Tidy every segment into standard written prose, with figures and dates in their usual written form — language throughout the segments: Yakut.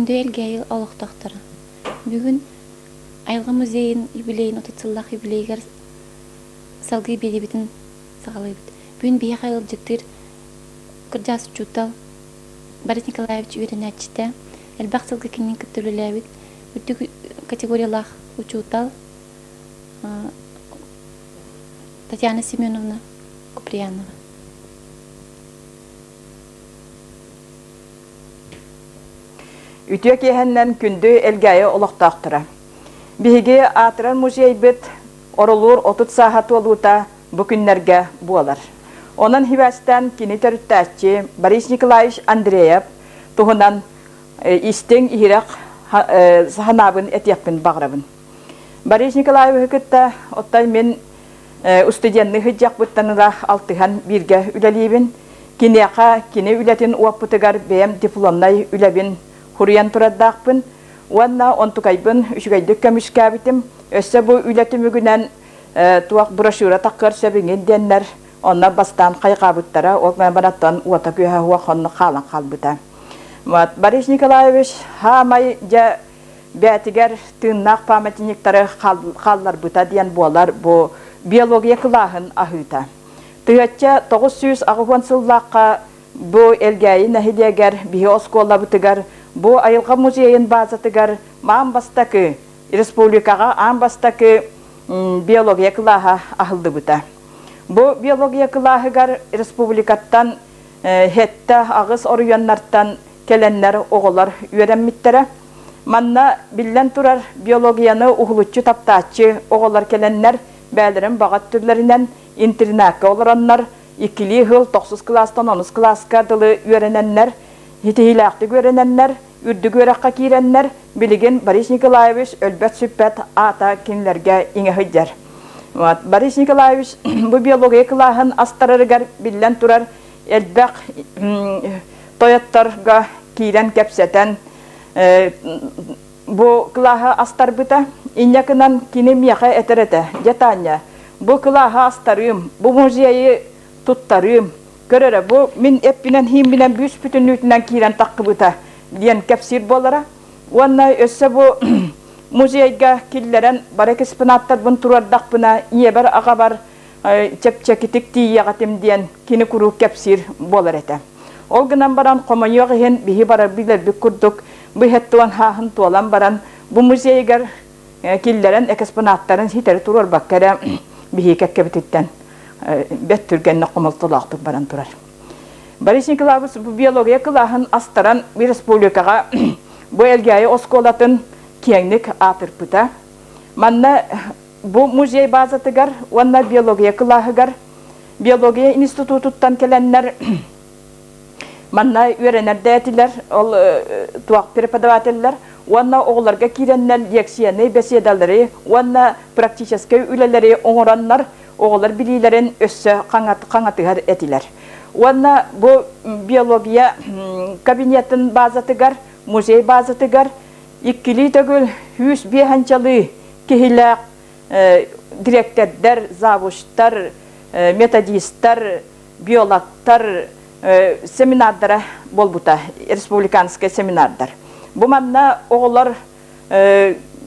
Күндү Элгээйи олохтоохторо! Бүгүн Айылҕа музейын юбилейын 30 сыллаах юбилейыгар салгыы биэриибитин саҕалыыбыт. Бүгүн биһиэхэ ыалдьыттыыр кырдьаҕас учуутал Борис Николаевич үөрэнээччитэ, элбэх сылга кинини кытта үлэлээбит үрдүк категориялаах учуутал Татьяна Семеновна Куприянова. Үтүө киэһэннэн күндү Элгээйи олохтоохторо. Биһиги аатырар музейбыт Орулуур 30 сааһа туолуута бу күннэргэ буолар. Онон хибээстээн кини төрүттээччи Борис Николаевич Андреев туһунан истиҥ иһирэх санаабын этиэхпин баҕарабын. Борис Николаевиһы кытта оттон мин устудьуонныы сылдьыахпыттан ыла алтыһан бииргэ үлэлиибин. Киниэхэ кини үлэтин уоппутугар бэйэм дипломнай үлэбин хуруйан турардаахпын уонна онтукайбын үчүгэйдик көмүскээбитим. Өссө бу үлэ түмүгүнэн туох брошюра таххыар сөп иҥин диэннэр онно бастаан хайҕаабыттара, ол бараттан уота-күөһэ суох онно хаалан хаалбыта. Борис Николаевич хаамай дьэ бээтигэр тыыннаах памятниктары хаалларбыта диэн буолар бу биология кылааһын аһыыта. 1980 сыллаахха бу Элгээйи нэһилиэгэр биһи оскуолабытыгар бу айылҕа музейын базатыгар аан бастакы республикаҕа аан бастакы биология кылааһа аһыллыбыта. Бу биология кылааһыгар республикаттан сэттэ аҕыс оройуоннартан кэлэннэр оҕолор үөрэммиттэрэ. Манна, биллэн турар, биологияны уһулуччу таптааччы оҕолор кэлэннэр бэйэлэрин баҕа өттүлэринэн интернакка олороннор, иккилии сыл тохсус кылаастан онус кылааска дылы үөрэнэннэр, ситиһиилээхтик үөрэнэннэр, үрдүк үөрэххэ киирэннэр, билигин Борис Николаевич өлбөт-сүппэт аата кинилэргэ иҥэ сылдьар. Вот. Борис Николаевич бу биология кылааһын астарарыгар биллэн турар элбэх тойотторго киирэн кэпсэтэн бу кылааһы астарбыта. Инньэ гынан кини миэхэ этэр этэ, дьэ Таня, бу кылааһы астарыым, бу музейы туттарыым, көр эрэ, бу мин эппинэн-хиимминэн бүүс-бүтүннүүтүнэн киирэн таххыбыта диэн кэпсиир буолара. Уонна өссө бу музейга киллэрэн бары экспонаттарбын туруордахпына, ийэбэр-аҕабар чэпчэкитик тиийиэх этим диэн кини куруук кэпсиир буолар этэ. Ол гынан баран хомойуох иһин биһи барар билэрбит курдук бу иһэттуон хааһын туолан баран бу музейыгар киллэрэн экспонаттарын ситэри туруорбакка эрэ биһи кэккэбититтэн бэт түргэнник хомолтолоохтук баран турар. Борис Николаевич бу биология кылааһын астаран республикаҕа бу Элгээйи оскуолатын киэҥник аатырпыта. Манна Бу музей базатыгар уонна биология кылааһыгар биология институтуттан кэлэннэр манна үөрэнэр да этилэр, ол туох преподавателлэр уонна оҕолорго киирэннэр лекцияны, беседалары уонна практическай үлэлэри оҥороннор оҕолор билиилэрин өссө хаҥатыһар этилэр. Уонна бу биология кабинетын базатыгар, музей базатыгар иккилии төгүл 105 киһилээх дириэктэрдэр, завучтар, методистар, биологтар семинардара буолбута, республиканскай семинардар. Бу манна оҕолор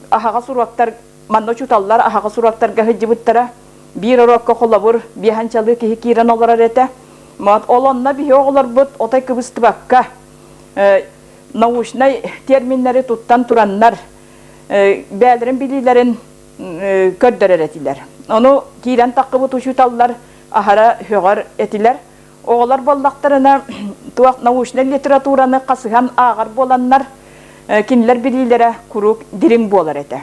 аһаҕас уруоктар, манна учууталлар аһаҕас уруоктарга сылдьыбыттара. Биир уруокка холобур биэһэнчалыы киһи киирэн олорор этэ. Ол онно биһи оҕолорбут отой кыбыстыбакка научнай терминнэри туттан тураннар бэйэлэрин билиилэрин көрдөрөр этилэр. Ону киирэн таххыбыт учууталлар аһара сөҕөр этилэр. Оҕолор буоллахтарына туох научнай литератураны хасыһан ааҕар буоланнар кинилэр билиилэрэ куруук дириҥ буолар этэ.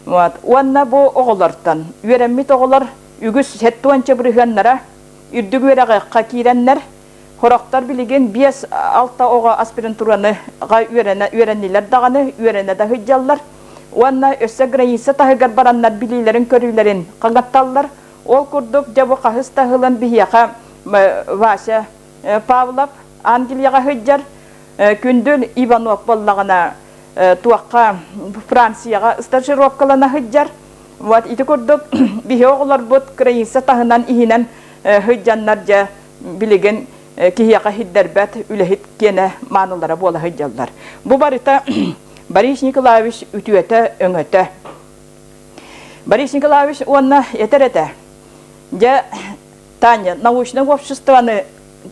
Вот. Уонна бу оҕолортон үөрэммит оҕолор үгүс 70 бырыһыаннара үрдүк үөрэҕи киирэннэр Сорохтор билигин 5-6 оҕо аспирантураны үөрэнэ үөрэннилэр даҕаны, үөрэнэ да сылдьаллар. Уонна өссө граница таһыгар бараннар билиилэрин-көрүүлэрин хаҥатталлар. Ол курдук, дьэ бу хаһыс да сылын биһиэхэ Вася Павлов Англияҕа сылдьар, Күндүл Иванов буоллаҕына туохха Францияҕа стажировкалана сылдьар. Вот ити курдук биһи оҕолорбут граница таһынан иһинэн сылдьаннар дьэ билигин. киһиэхэ иһирдэрбэт үлэһит киэнэ маанылара буола сылдьаллар. Бу барыта Борис Николаевич үтүөтэ-өҥөтө. Борис Николаевич уонна этэр этэ, дьэ, Таня, научнай обществоны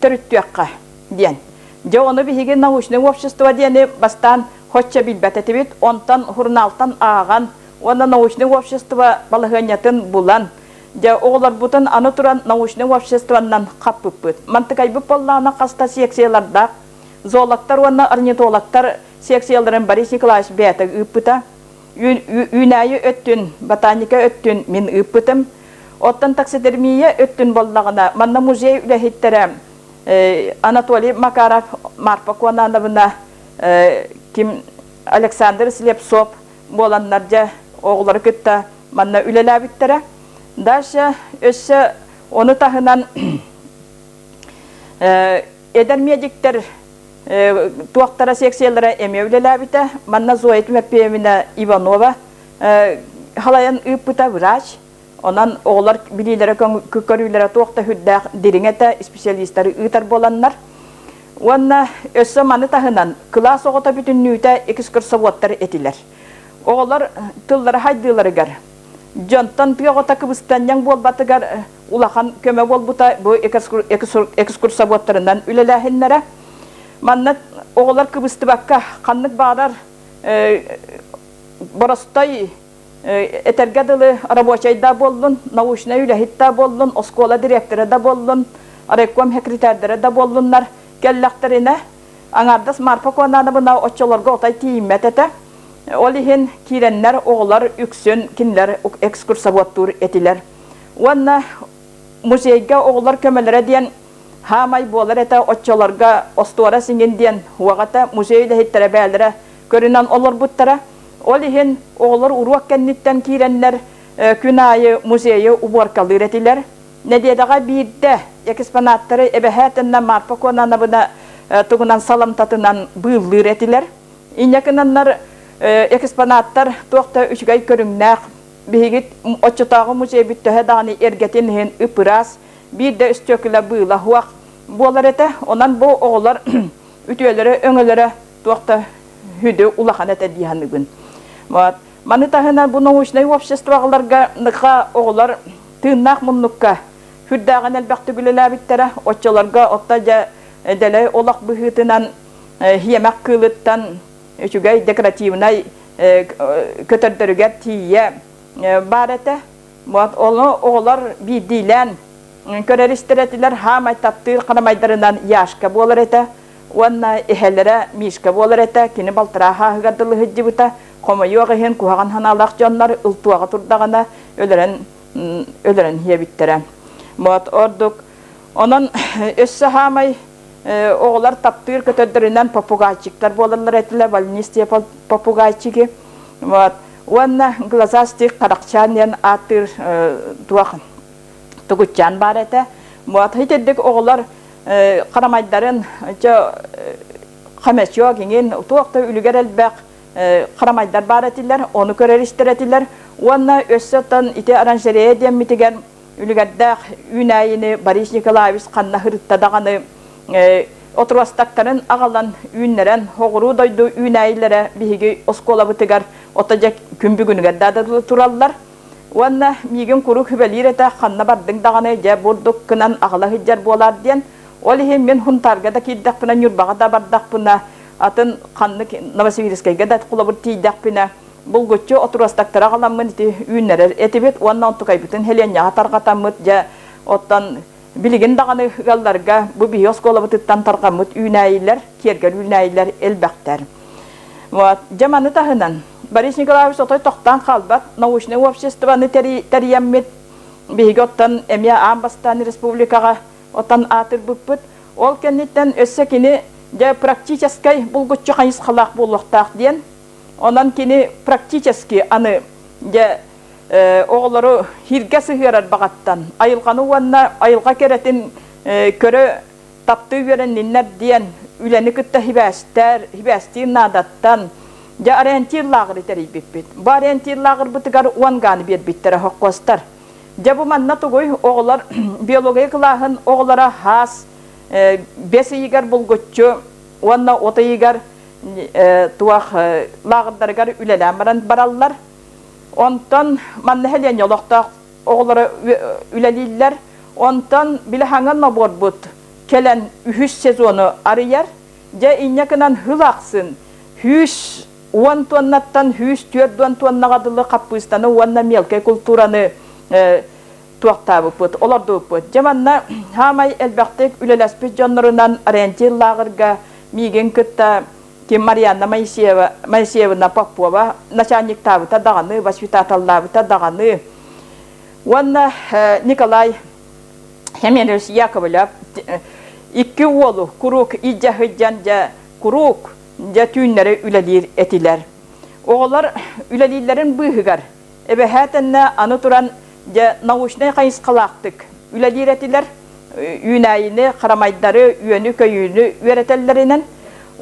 төрүттүөххэ диэн. Дьэ, ону биһиги научнай общество диэни бастаан хоччо билбэт этибит, онтон журналтан ааҕан уонна научнай общество балаһыанньатын булан, дьэ, оҕолорбутун аны туран научнай обществоннан хаппыппыт. Мантыкайбыт буоллаҕына хаста секциялардаах зоологтар уонна орнитологтар секцияларын Борис Николаевич бэйэтэ ыыппыта. Үүнээйи өттүн, ботаника өттүн мин ыыппытым. Оттон таксидермия өттүн буоллаҕына, манна музей үлэһиттэрэ Анатолий Макаров, Марфа Куонановна, ким Александр Слепцов буоланнар дьэ оҕолору кытта манна үлэлээбиттэрэ. Дальше өссө ону таһынан эдэр медиктэр туохтара секциялара эмиэ үлэлээбитэ. Манна Зоя Тимофеевна Иванова халайан ыыппыта врач. Онон оҕолор билиилэрэ көрүүлэрэ туох да сүрдээх дириҥ этэ, специалистары ыытар буоланнар. Уонна өссө маны таһынан кылаас оҕото бүтүннүүтэ экскурсоводтар этилэр. Оҕолор тыллара хайдыыларыгар, дьонтон тыа оҕото кыбыстанньаҥ буолбатыгар улахан көмө буолбута бу экскурсоводтарынан үлэлээһиннэрэ. Манна оҕолор кыбыстыбакка ханнык баҕарар боростой этэргэ дылы рабочай да буоллун, научнай үлэһит да буоллун, оскуола дириэктэрэ да буоллун, райком секретардара да буоллуннар кэллэхтэринэ аҥаардас Марфа Куонаановна оччолорго отой тиийиммэт этэ. Ол иһин киирэннэр оҕолор үксүн кинилэр экскурсоводтуур этилэр. Уонна музейга оҕолор көмөлөрө диэн хаамай буолар этэ оччолорго остуора сиҥин диэн уоҕа этэ музей үлэһиттэрэ бээлэрэ көрүнэн олорбуттара. Ол иһин оҕолор уруок кэнниттэн киирэннэр күн аайы музейы убуоркалыыр этилэр. Нэдиэлэҕэ биирдэ экспонаттары эбэһээтиннэ Марфа Конановна тугунан саламтатынан быыллыыр этилэр. Инньэ гынаннар экспонаттар туох да үчүгэй көрүҥнээх биһиги оччотооҕу музейбит төһө даҕаны эргэтин иһин ып-ыраас, биир да өстүөкүлэ быыла суох буолар этэ. Онон бу оҕолор үтүөлэрэ-өҥөлөрө туох да сүдү улахан этэ дии саныыбын. Вот. Маны таһынан бу научнай обществоҕаларга ныха оҕолор тыыннаах муннукка сүрдээҕин элбэхтик үлэлээбиттэрэ. Оччолорго отто дьэ дэлэй олох быһыытынан хиэмэх кыылыттан үчүгэй декоративнай көтөрдөрүгэр тиийэ баар этэ. Вот ону оҕолор биирдиилээн көрөр истэр этилэр, хаамай таптыыр харамайдарынан Яшка буолар этэ уонна эһэлэрэ Мишка буолар этэ, кини балтараа хааһыгар дылы сылдьыбыта, хомойуох иһин куһаҕан санаалаах дьоннор ылтуоҕа турдаҕына өлөрөн өлөрөн иһиэбиттэрэ. Вот ордук онон өссө хаамай оҕолор таптыыр көтөрдөрүнэн попугайчиктар буолаллар этилэр, волнистые попугайчики. Вот. Уонна глазастый харахчаан диэн ааттыыр туох тугутчаан баар этэ. Вот итирдик оҕолор харамайдарын хомячок иҥин туох да үлүгэр элбэх харамайдар баар этилэр, ону көрөр истэр этилэр. Уонна өссө оттон ити оранжерея диэммитигэр үлүгэрдээх үүнээйини Борис Николаевич ханна сырытта даҕаны отруостактарын аҕалан үүннэрэн соҕуруу дойду үүнээйилэрэ биһиги оскуолабытыгар ото дьэ күн бүгүнүгэр да тураллар. Уонна миигин куруук сүбэлиир этэ, ханна бардыҥ даҕаны дьэ бурдук гынан аҕала сылдьар буолаар диэн. Ол иһин мин Хунтаарга да киирдэхпинэ, Ньурбаҕа да бардахпына, атын ханнык Новосибирскайга да холобур тиийдэхпинэ, булгуччу отуруостактары аҕаламмын ити үүннэрэр этибит уонна онтукайбытын сэлиэнньэҕэ тарҕатаммыт дьэ оттон билигин даҕаны ыалларга бу биһи оскуолабытыттан тарҕаммыт үүнээйилэр, киэргэл үүнээйилэр элбэхтэр. Вот. Дьэ маны таһынан Борис Николаевич отой тохтоон хаалбат научнай обществоны тэрийэммит биһиги оттон эмиэ аан бастаан республикаҕа оттон аатырбыппыт. Ол кэнниттэн өссө кини дьэ практическай булгуччу хайысхалаах буолуохтаах диэн Онон кини практически аны дьэ оҕолору хиргэ сыһыарар баҕаттан айылҕаны уонна айылҕа кэрэтин көрө таптыы үөрэнниннэр диэн үлэни кытта хибээстэр, хибээстиир наадаттан дьэ ориентир лааҕыры тэрийбиппит. Бу ориентир лааҕырбытыгар уон гааны биэрбиттэрэ хоккуостар. Дьэ бу манна тугуй оҕолор биология кылааһын оҕолоро хаас. Бэс ыйыгар булгуччу уонна от ыйыгар туох лааҕырдарыгар үлэлээн баран бараллар. Онтон манна нэһилиэнньэ олохтоох оҕолоро үлэлииллэр. Онтон били хаҥан нобуорбут кэлэн үһүс сезону арыйар. Дьэ инньэ гынан хыл ахсын 110 туоннаттан 140 туоннаҕа дылы хаппыыстаны уонна мелкай култуураны туохтаабыппыт, олордубуппут. Дьэ манна хаамай элбэхтик үлэлэспит дьоннорунан Ориентир лааҕырга миигин кытта ким Марианна Моисеева, Моисеевна Попова начальниктаабыта даҕаны, воспитателлаабыта даҕаны. Уонна Николай Семенович Яковлев икки уолу куруук илдьэ сылдьан дьэ куруук дьэ түүннэри үлэлиир этилэр. Оҕолор үлэлииллэрин быыһыгар Эбэһээтэннэ аны туран дьэ научнай хайысхалаахтык үлэлиир этилэр. Үүнээйини, харамайдары, үөнү-көйүүнү үөрэтэллэринэн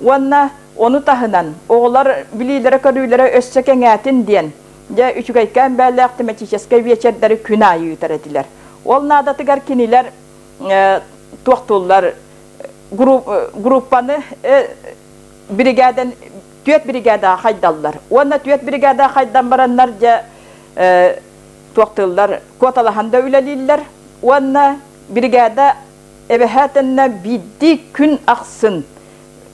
уонна ону таһынан оҕолор билиилэрэ-көрүүлэрэ өссө кэҥээтин диэн дьэ үчүгэйкээн бээлээх тематическай биэчэрдэри күн аайы ыытар этилэр. Ол наадатыгар кинилэр туохтууллар группаны биригээдэн түөрт биригээдэҕэ хайдаллар. Уонна түөрт биригээдэҕэ хайдан бараннар дьэ туохтууллар куоталаһан да үлэлииллэр. Уонна биригээдэ эбэһээтэннэ биирдии күн ахсын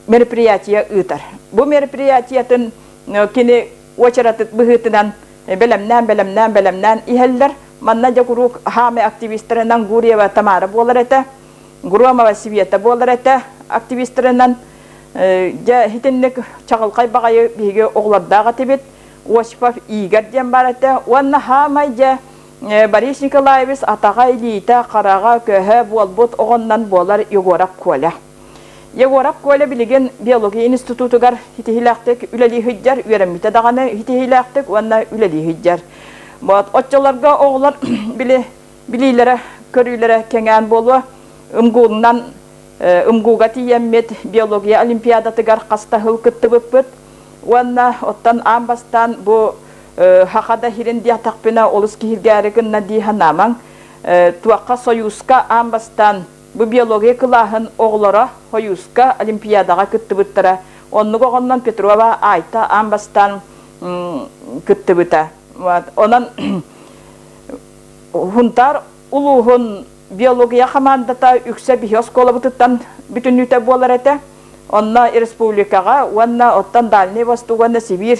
мероприятие ыытар. Бу мероприятиятын кини уочараты быһыытынан бэлэмнээн, бэлэмнээн, бэлэмнээн иһэллэр. Манна дьэ куруук хаамай активистарынан Гурьева Тамара буолар этэ. Громова Света буолар этэ активистарынан. Дьэ, итинник чаҕылхай баҕайы биһиги оҕолордоох этибит. Осипов Игорь диэн баар этэ. Уонна хаамай дьэ Борис Николаевич атаҕа, илиитэ, хараҕа, көһө буолбут оҕоннон буолар Егоров Коля. Егоров Коля билигин биология институтугар ситиһиилээхтик үлэлии сылдьар, үөрэммитэ даҕаны ситиһиилээхтик уонна үлэлии сылдьар. Вот оччолорго оҕолор били билиилэрэ, көрүүлэрэ кэҥээн буолуо. МГУ-нан МГУ-га тиийэммит биология олимпиадатыгар хаста сыл кыттыбыппыт. Уонна оттон аан бастаан бу хаха да хирин диэтэхпинэ олус киһиргээри гынна дии санаамаҥ. Туохха Сойууска аан бастаан бу биология кылааһын оҕолоро Сойууска олимпиадаҕа кыттыбыттара. Оннук оҕоннон Петрова Айта аан бастаан кыттыбыта. Онон Хунтаар улууһун биология хамаандата үксэ биһи оскуолабытыттан бүтүннүүтэ буолар этэ. Онно республикаҕа уонна оттон Дальний Восток уонна Сибиир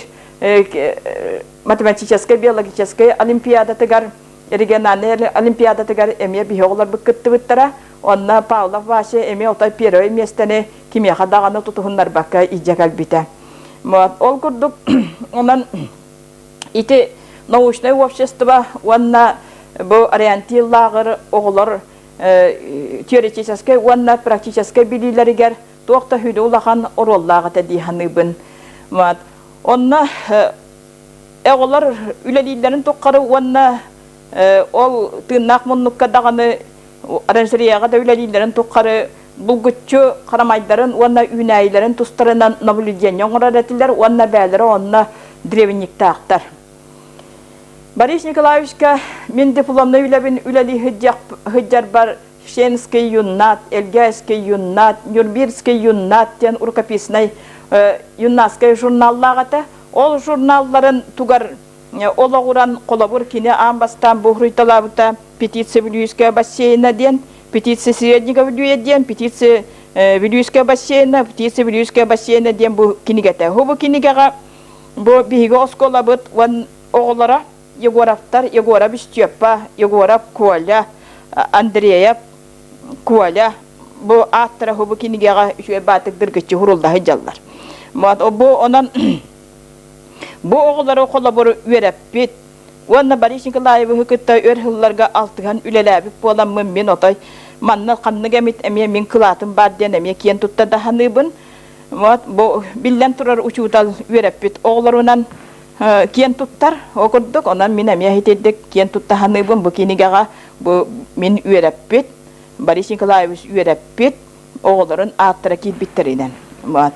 математическай биологическай олимпиадатыгар региональнай олимпиадатыгар эмиэ биһи оҕолорбут кыттыбыттара. Онно Павлов Вася эмиэ отой первый миэстэни кимиэхэ даҕаны тутуһуннарбакка илдьэ кэлбитэ. Ол курдук онон Ити научнай общество уонна бу ориентир лааҕыр оҕолор теоретическай уонна практическай билиилэригэр туох да сүдү улахан оруоллаах этэ дии саныыбын. Онно оҕолор үлэлииллэрин тухары уонна ол тыыннаах муннукка даҕаны оранжереяҕа да үлэлииллэрин тухары булгуччу харамайдарын уонна үүнээйилэрин тустарынан наблюдение оҥорор этилэр уонна бээлэрэ онно древниктаахтар. Борис Николаевичка мин дипломнай үлэбин үлэлии сылдьарбар Шенский юннат, Элгээский юннат, Нюрбирский юннат диэн рукописный юннатскай журналлаах этэ. Ол журналларын тугар олоҕуран холобур кини аан бастаан бу суруйталаабыта Петиция Бүлүүскэ бассейна диэн, Петиция Среднего Бүлүүэ диэн, Петиция Бүлүүскэ бассейна, Петиция Бүлүүскэ бассейна диэн бу кинигэтэ. Бу кинигэҕэ бу биһиги оскуолабыт уон оҕолоро Егоровтар, Егоров Степа, Егоров Коля, Андреев Коля бу ааттара бу кинигэҕэ үчүгэй баатык дыргыччы хурулла сылдьаллар. Бу онон Бу оҕолору холобур үөрэппит уонна Борис Николаевиһы кытта өр сылларга алтыһан үлэлээбит буоламмын мин отой манна ханнык эмит эмиэ мин кылаатым баар диэн эмиэ киэн тутта да саныыбын. Вот бу биллэн турар учуутал үөрэппит оҕолорунан киэн туттар ол курдук онон мин эмиэ итирдик киэн тутта саныыбын бу кинигэҕэ бу мин үөрэппит Борис Николаевич үөрэппит оҕолорун ааттара киирбиттэринэн. Вот.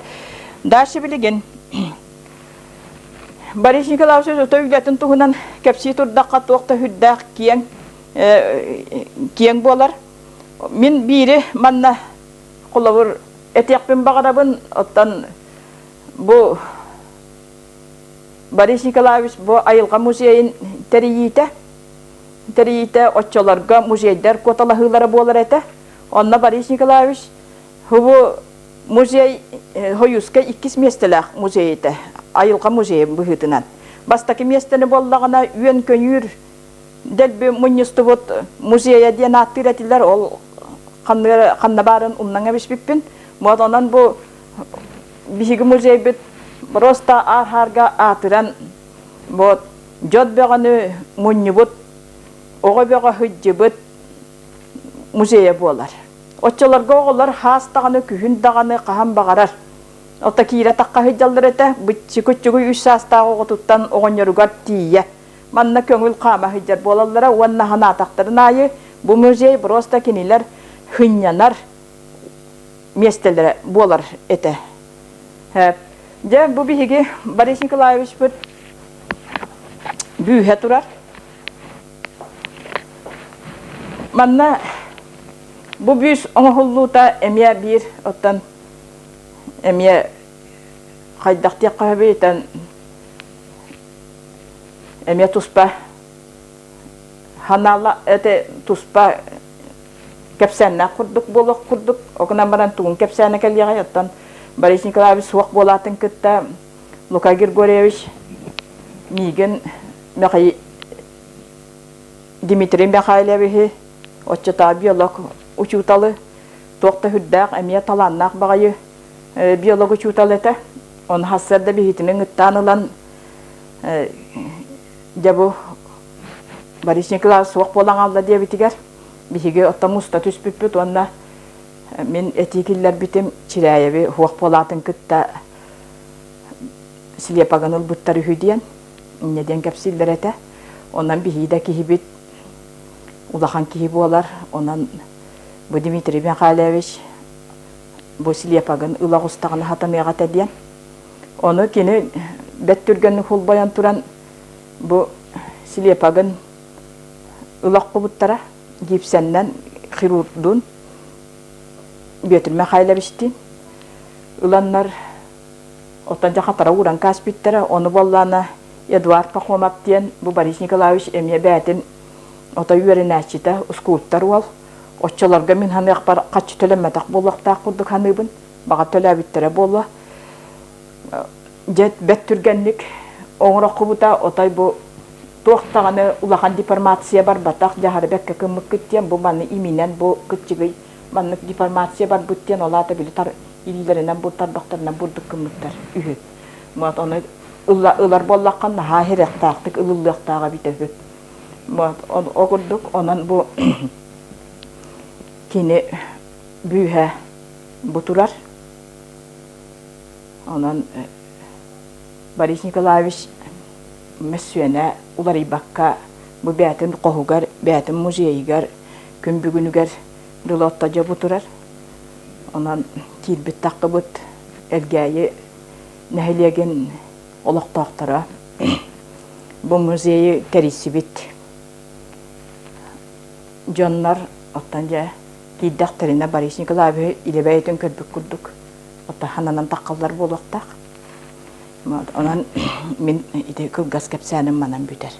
Дальше билигин Борис Николаевич ото үлэтин туһунан кэпсии турдахха туох да сүрдээх киэҥ киэҥ буолар. Мин биири манна холобур этиэхпин баҕарабын. Оттон бу Борис Николаевич бу айылҕа музейын тэрийиитэ тэрийиитэ оччолорго музейдар куоталаһыылара буолар этэ. Онно Борис Николаевич бу музей Хойууска иккис миэстэлээх музей этэ, айылҕа музейын быһыытынан. Бастакы миэстэни буоллаҕына үөн-көйүүр дэлби мунньустубут музейа диэн ааттыыр этилэр. Ол ханна, ханна баарын умнан эбиспиппин. Вот онон бу биһиги музейбит просто аар-хаарга аатыран вот дьот бөҕөнү мунньубут, оҕо бөҕө сылдьыбыт музейа буолар. Оччолорго оҕолор хаас даҕаны, күһүн даҕаны хаһан баҕарар Ото киирэ тахха сылдьаллар этэ, быччык-уччугуй үс саастаах оҕотуттан оҕонньоругар тиийэ. Манна көҥүл хаама сылдьар буолаллара уонна санаатахтарын аайы бу музей просто кинилэр сынньанар миэстэлэрэ буолар этэ. Дьэ, бу биһиги Борис Николаевичпыт бүүһэ турар. Манна бу бүүс оҥоһуллуута эмиэ биир оттон эмиэ хайдах диэххэ сөбүй эмиэ туспа ханаала это туспа кэпсээннээх курдук буолуох курдук ол гынан баран тугун кэпсээнэ кэлиэҕэй оттон Борис Николаевич суох буолаатын кытта Лука Григорьевич миигин Михаил Дмитрий Михайловиһы оччотооҕу биолог учууталы туох да сүрдээх эмиэ талааннаах баҕайы биолог учуутал этэ. Ону сарсыарда биһитини ыҥыттаан ылан дьэ бу Борис Николаевич суох буолан хаалла диэбитигэр биһиги оттон муста түспүппүт уонна мин этии киллэрбитим Чирээйэби суох буолаатын кытта слепогын ылбыттар үһү диэн инньэ диэн кэпсииллэр этэ. Онон биһиги да киһибит улахан киһи буолар. Онон бу Дмитрий Михайлович бу слепогын ыла оҕустаҕына сатаныах этэ диэн. Ону кини бэрт түргэнник холбойон туран бу слепогын ыла оххубуттара гипсэннэн хирурдуун Бүөтүр Михайловичтиин ыланнар оттон дьэ хатара ууран кааспиттара ону буоллаана Эдуард Пахомов диэн бу Борис Николаевич эмиэ бээтин отой үөрэнээччитэ скульптор уол оччолорго мин ханыахпар хаччы төлөммөтөх буолуохтаах курдук саныыбын баҕар төлөөбүттэрэ буолуо Дьэ, бэрт түргэнник оҥороххубута отой бу туох даҕаны улахан деформация барбатах, дьаһары бэккэ кыммыккыт диэн бу маны иминэн бу кыччыгый маннык деформация барбыт диэн ол аата били тар илиилэринэн бу тарбахтарынан бурдук гыммыттар үһү. Вот ону ылар буоллахха наһаа иһирэхтээхтик ылыллыахтаах эбитэ үһү. Вот ол курдук онон бу кини бүүһэ бу турар. Онон Борис Николаевич мөссүөнэ уларыйбакка бу бэйэтин хоһугар, бэйэтин музейыгар күн бүгүнүгэр дылы отто дьэ бу турар. Онон киирбит таххыбыт Элгээйи нэһилиэгин олохтоохторо бу музейы тэрийсибит дьоннор оттон дьэ киирдэхтэринэ Борис Николаевиһы илэ бэйэтин көрбүт курдук хананан таххаллар буолуохтаах. Онон мин ити кылгас кэпсээним манан бүтэр.